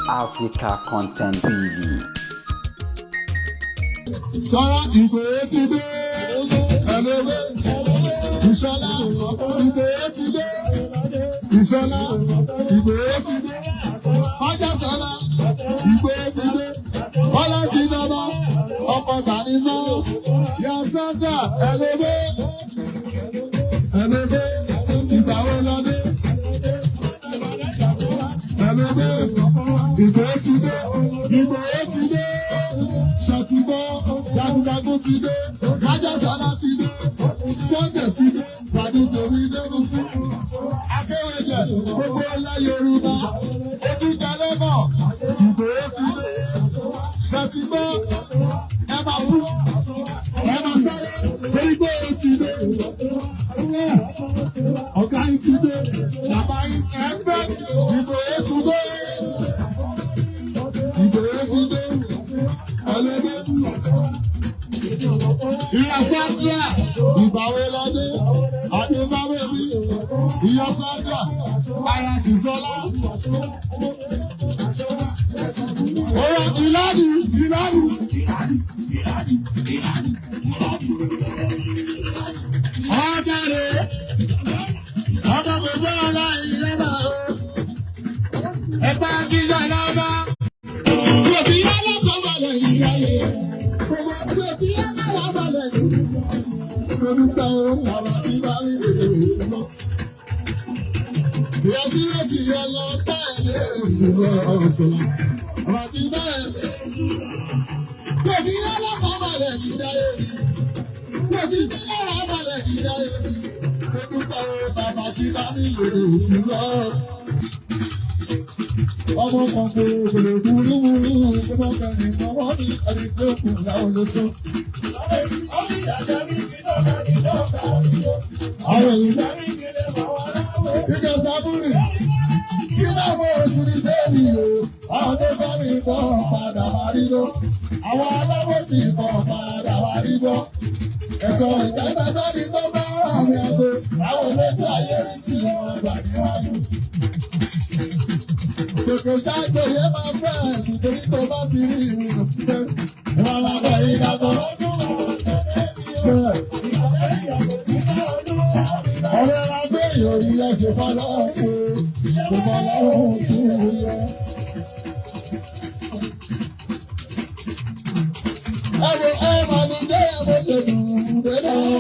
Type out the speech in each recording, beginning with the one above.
Africa Content TV. Sọ́lá Ìgbòho ti dé. Ẹlẹ́wẹ́. Ìṣọ́lá Ìgbòho ti dé. Ìṣọ́lá Ìgbòho ti dé. Ọjà Sọ́lá Ìgbòho ti dé. Bọ́lá ti dọ́bọ̀. Ọkọ̀ tàní mọ́. Yà Sandra ẹlẹ́wẹ́. Ẹlẹ́wẹ́. Ìgbà wo lọ dé? Ẹlẹ́wẹ́. Ìgbòho ti dé. Ìgbòho ti dé. Ṣètìgbọ́ jagunjagun ti dé. Májàsálá ti dé. Sunday ti dé. Gbàdúgbòrí lẹ́nu sí. Akéwèjẹ gbogbo ilẹ̀ Yorùbá. Ojújẹ lẹ́mọ̀. Ìgbòho ti dé. Ṣètìgbọ́ ẹ máa kú. Ẹ máa sáré. Ìgbòho ti dé. Ọ̀gá yín ti dé. Bàbá yín ẹgbẹ́. Ìgbòho ti dé. Ìgbòho ti dé. Ẹlẹ́dẹ́. Ìyá Sandra, ìgbàwé lọ́dé, àdébáwé mi, ìyá Sandra, ara ti sọlá. Oya ìlànì ìlànì. Ọ̀dàrẹ̀ ọmọ gbogbo ọ̀la ìyá náà o. Ẹ̀pá kíjà náà bá. Tòbí alákọ̀ọ́balẹ̀ ìyá yẹn. Gbogbo tòbí alákọ̀ọ́balẹ̀ ìyá yẹn. Olùkọ́ àwọn tí bá rí èrè lọ. Ìyá sílẹ̀ ti yọ lọ bẹ́ẹ̀ ní èsì lọ ọ̀sán. Àwọn tí bá ẹ̀. Tòbí alákọ̀ọ́balẹ̀ ìyá yẹn. Tòbí alákọ̀ọ́balẹ̀ ìyá yẹn. Olùkọ́ bàbá tí bá rí èrè lọ. Ọmọ kan kò lè wúrúwúrú kó má bẹ nìkan wọ́n ní ẹni tó kù láwọn ló sọ. Àwọn èèyàn ìjọ sábúrì kí náà mo sì ní bẹ́ẹ̀ni o, àwọn tó bá mi bọ̀ padà wá rí lọ. Àwọn aláwọ̀ sì bọ̀ padà wá rí bọ́. Ẹ̀sọ́ ìdájọ́ bá mi tó bá àmì àgbo, àwọn olójú ayé rí tí wọ́n gbà níwájú. Ṣèkò ṣáàgbé yẹn máa fẹ́ ẹ̀dùn torí tó bá ti rí ìrìn òfin. Wọ́n máa bọ̀ yín dábọ̀. Ọ̀rẹ́ wa gbé ìròyìn ẹ̀ṣẹ̀ fọlọ́ ọ̀hún kò fọlọ́ ọ̀hún kú yẹ. Ẹ wo ẹ máa ní jẹ́ ẹ bó ṣe dùn ún dé náà.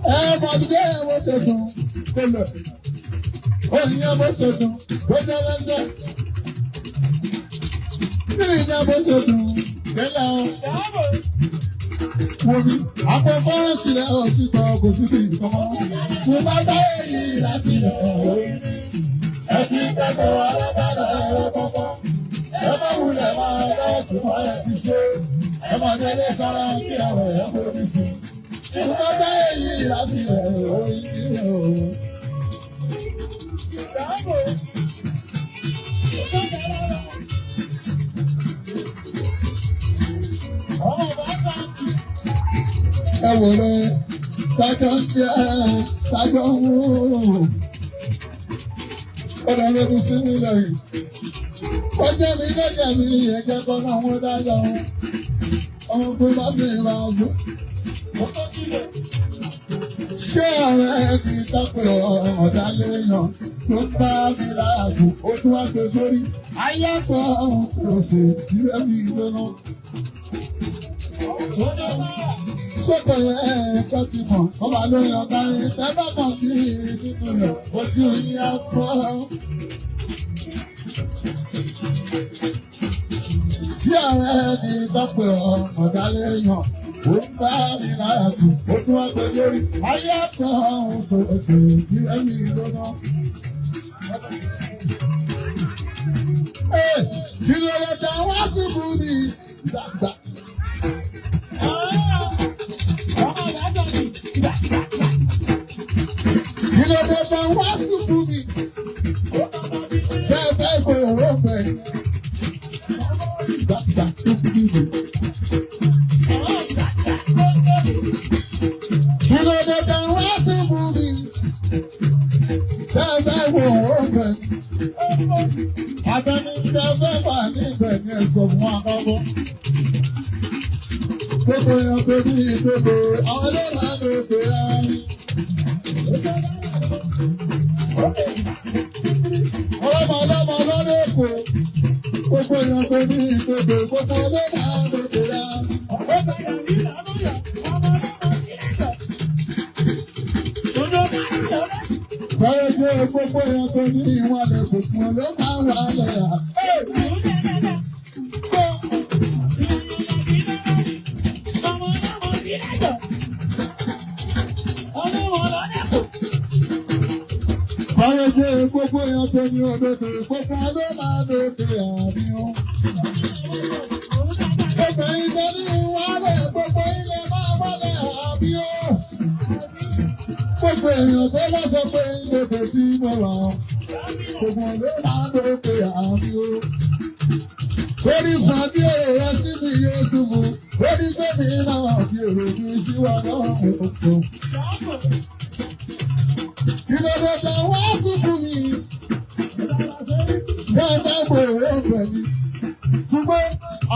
Ẹ máa ní jẹ́ ẹ bó ṣe dùn kó lọ. Oyin ẹ bó ṣe dùn kó jẹ́ lẹ́sẹ̀. Ní ìyá bó ṣe dùn délẹ̀ o. Wo mi, àpò fọ́nrán rẹ̀ ò ti gbọ́ kò sí bí nǹkan. Mo bá dá èyí láti lọ òwe. Ẹ ti kẹ́kọ̀ọ́ alágbádá ẹ̀rọ kọ́kọ́. Ẹ má wulẹ̀ máa lọ́ọ̀tún mọ́ ẹ ti ṣe. Ẹ má délé sára kí àwọn èèyàn kò ní sùn. Mo bá dá èyí láti lọ òwe sí òun. Ẹ wò lẹ, tájọ́ ń jẹ́ tájọ́ ń wò. Ó lọ lóbi sí mi lẹ́yìn. Ó jẹ́ mi lọ́jọ́ mi, ẹ̀jẹ̀ kan náà wọ́n dájọ́ wọn. Ọmọ pé bá sì máa bọ̀. Ṣé ọ̀rẹ́ mi tọ́pẹ̀ ọ̀dà léèyàn tó bá mi láàṣù? Ó tún wá gbé sórí. Ayẹ́pọ̀ kò sì sílẹ̀ mi lọ́nà. Sọ́kọ̀ yẹn kọ́ ti mọ̀, ọba ló yan kárí. Ẹ bá mọ̀ bí nínú rẹ̀, ó sì ń yá pọ̀. Tí ọ̀rẹ́ mi tọ́pẹ̀ ọ̀dà léèyàn, ó ń bá mi lára sùn, ó tún wá gbé lórí. Ayé kan kò sì sílẹ̀ mi lọ́nà. Kí ló lè dá wá síbù ní ìgbàgbà? Kí ló lè dá wá síbù ní? Ṣé ẹ fẹ́ gbé òró pẹ̀? Ìgbàgbà tó fi dìbò. ẹ̀sọ̀ fún àkọ́kọ́. Gbogbo èèyàn tó ní ìgbòho, àwọn ló máa ń lòkè rẹ̀. Ọlọ́mọ ọlọ́mọ lọ́dọ̀ Èkó. Gbogbo èèyàn tó ní ìgbòho, gbogbo ló máa ń lòkè rẹ̀. Báyọ̀ jẹ́ gbogbo èèyàn tó ní ìwọ̀n lè gbogbo ló máa ń wà lẹ́yà. Báyọ̀ jẹ́ gbogbo èèyàn tó ní òdodo, gbogbo ló máa ń lòkè àmì o. Gbogbo ìjọ ní ìwálẹ̀, gbogbo ilẹ̀ máa wálẹ̀ àbí o. Gbogbo èèyàn tó bá sọ pé ìlòkè tí mo wà, gbogbo ló máa ń lòkè àmì o. Orí sàn bí èrò rẹ sí mi yóò ṣubú, orí gbẹ̀mí náà fi èrò mi sí wa náà òkú. Ìlòdò kan wá síbú mi, ṣé ẹ bá gbòòrò pẹ̀lú? Ṣùgbọ́n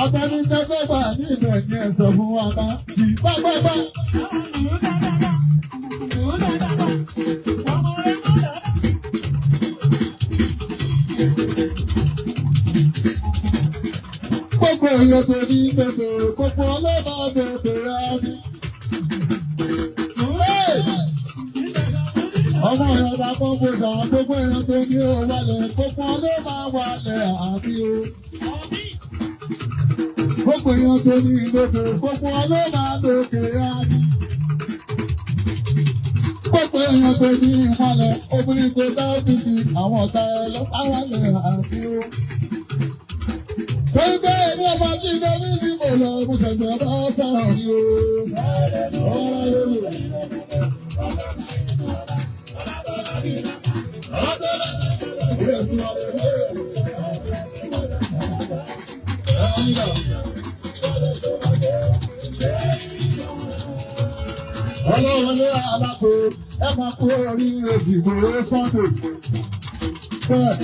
àtẹnudẹ́gbẹ́gbà ní ìlú ẹ̀yìn ẹ̀sọ̀ fún wa bá gbàgbàgbà. Gbogbo èèyàn tó ní gbogbo gbogbo ọlọ́mọ gbogbo rẹ̀ ni. Ọmọ èèyàn bá gbogbo sàn gbogbo èèyàn tó ní òwàlẹ̀ gbogbo ọlọ́mọ wàlẹ̀ àbí o. Gbogbo èèyàn tó ní gbogbo gbogbo ọlọ́mọ lókè àbí. Gbogbo èèyàn tó ní ìmọ̀lẹ̀ obìnrin tó dá òbí àwọn ọ̀tá ọlọ́pàá wàlẹ̀ àbí o. Torí pé èmi ọba tí ilé mi ti mò lọ, mo ṣẹ̀ṣẹ̀ bá sọ̀rọ̀ ni o. Ọ̀rọ̀ lóru. Ọlọ́run ní alákò ẹ máa kú oríire sì gbòòrò Sunday. Bẹ́ẹ̀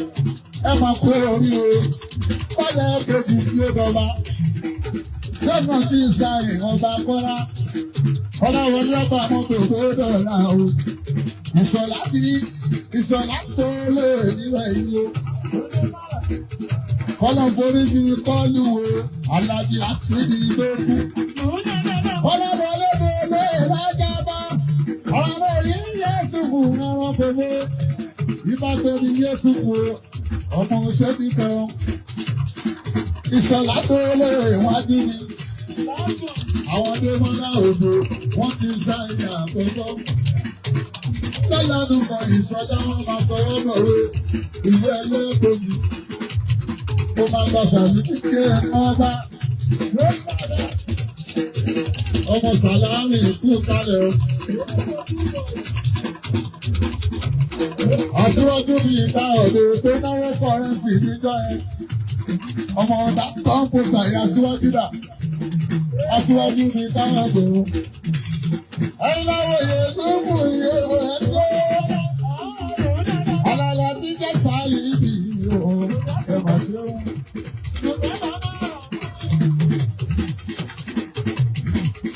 ẹ máa kú oríire bọ́lá kejì tí ó dọba. Lọ́nà tí ìsàyìn ọba Kọ́lá. Ọlọ́run ní ọba mọ́tò tó dọ̀la o. Ìsọ̀lá bí ìsọ̀lá tó lè nílẹ̀ yìí o. Kọ́lá forí ju kọ́lù o. Alájí àṣírí ló kú. Ọlọ́run olódo ló lájà bá. Ọ̀rọ̀ yìí Yẹ́sù kù rárá gbogbo. Ìbá tóbi Yẹ́sù kù ọmọ ṣẹ́bi kan. Ìsọ̀lá tó lè wájú ni. Àwọn Adémọ́lá òdo wọ́n ti sá ìyá àkọ́kọ́. Lọ́lọ́dún kan ìsọdá wọn máa tọwọ́ bọ̀wé ìwé ẹlẹ́gbẹ̀mí. Mo máa gba sàmì kíkẹ́ ọba. Ọmọ Sàlámì kú kalẹ̀ o. Aṣíwájú mi ìta òde tó náwó kọrẹ́nsì níjọ́ yẹn. Ọmọ ọ̀dà tó ń kó sàyè aṣíwájú dà. Aṣíwájú mi táwọn gbòòrò. Ẹ̀yin láwọn Yèsúfù yìí o.